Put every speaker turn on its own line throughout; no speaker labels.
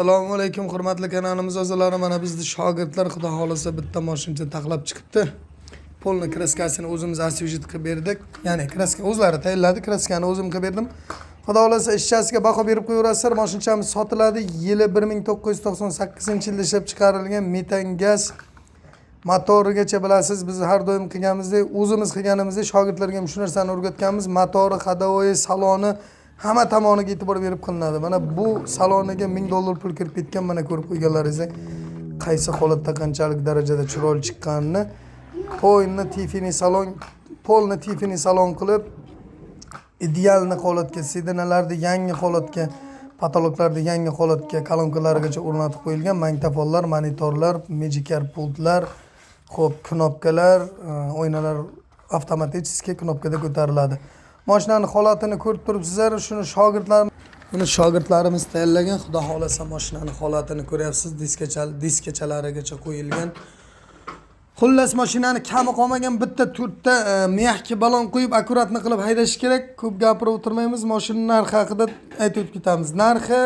Assalomu alaykum, hurmatli kanalimiz a'zolari. Mana bizni shogirdlar, xudo xohlasa, bitta moshincha taxlab chiqibdi. Полный краска sini o'zimiz освежить qilib berdik. Ya'ni краска o'zlari tayyorladi, краска ni o'zim qilib berdim. Xudo xohlasa, ishchasiga baho berib qo'yaverasizlar. Moshinchamiz sotiladi. Yili 1998-yilda ishlab chiqarilgan, metan gaz motorigacha bilasiz, biz har doim qilganimizdek, o'zimiz qilganimizdek, shogirdlarga ham shu narsani o'rgatganmiz. Motori, ходовой, saloni, hamma tomoniga e'tibor berib qilinadi. Mana bu saloniga 1000 dollar pul kirib ketgan. Mana ko'rib qo'yganlaringizdek, qaysi holatda, qanchalik darajada chiroyli chiqqanini. Полный Tiffany salon, полный Tiffany salon qilib, идеальный holatga, сиденья larni yangi holatga, потолок larni yangi holatga, kolonkalarigacha o'rnatib qo'yilgan. Magnitofonlar, monitorlar, Magicar pultlar, ho'p, knopkalar, oynalar avtomatически knopkada ko'tariladi. Mashinani holatini ko'rib turibsizlar. Shuni shogirdlar, buni shogirdlarimiz tayyorlagan. Xudo xohlasa, mashinani holatini ko'ryapsiz, diskacha, diskachalarigacha qo'yilgan. Xullas, mashinani kami qolmagan. Bitta to'rtta мягкий balon qo'yib, аккуратно qilib haydash kerak. Ko'p gapirib o'tirmaymiz. Mashina narxi haqida aytib o'tib ketamiz. Narxi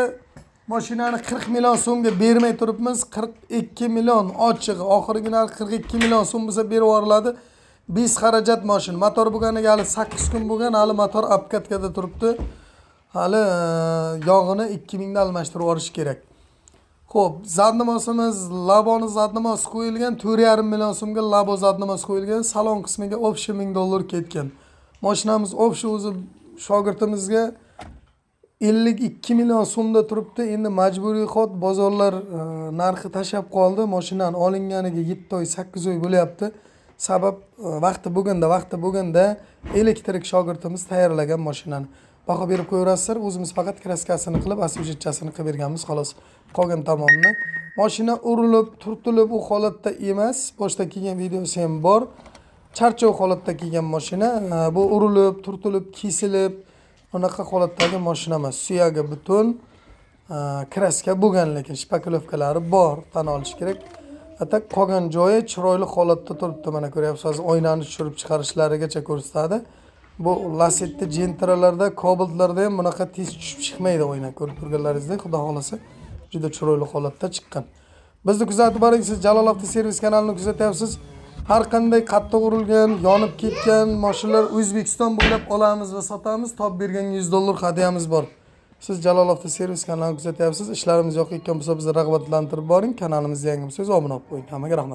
mashinani 40 million so'mga bermay turibmiz. 42 million ochig'i, oxirgi narx 42 million so'm bo'lsa, berib yuboriladi. Без xarajat mashina. Motor bo'lganiga hali 8 kun bo'lgan, hali motor обкатка da turibdi. Hali yog'ini 2000da almashtirib yuborish kerak. Ho'p, заднимос imiz Laboni заднимос qo'yilgan, 4,5 million so'mga Labo заднимос qo'yilgan. Salon qismiga общий 1000 dollar ketgan. Mashinamiz общий o'zi shogirdimizga 52 million so'mda turibdi. Endi majburiy ход, bozorlar narxi tashlab qoldi. Mashinani olinganiga 7 oy, 8 oy bo'lyapti. Sabab vaqti bo'lganda elektrik shogirdimiz tayyorlagan mashinani. Baho berib qo'yaverasizlar. O'zimiz faqat краска sini qilib, освежить chasini qilib berganmiz, xolos. Qolgan tomonini. Mashina urilib, turtilib u holatda emas. Boshda kelgan videosi ham bor. Charchoq holatda kelgan mashina. Bu urilib, turtilib, kesilib, unaqa holatdagi mashina emas. Suyagi butun, краска bo'lgan, lekin шпаклёвка lari bor, tan olish kerak. А так qolgan joyi chiroyli holatda turibdi. Mana ko'ryapsiz, hozir oynani tushirib chiqarishlarigacha ko'rsatadi. Bu Lasetti, Gentralarda, Cobaltlarda ham bunaqa tez tushib chiqmaydi oyna. Ko'rib turganlaringizdek, xudo xohlasa, juda chiroyli holatda chiqqan. Bizni kuzatib boring, siz Jalol Avto Servis kanalini kuzatyapsiz. Har qanday qattiq urilgan, yonib ketgan mashinalar O'zbekiston bo'ylab olamiz va sotamiz. Top bergan 100 dollar hadyamiz bor. Siz Jalol Avto Servis kanalini kuzatyapsiz. Ishlarimiz yoqayotgan bo'lsa, bizni rag'batlantirib boring. Kanalimizga yangi bo'lsangiz, obuna bo'lib qo'ying. Hammaga rahmat.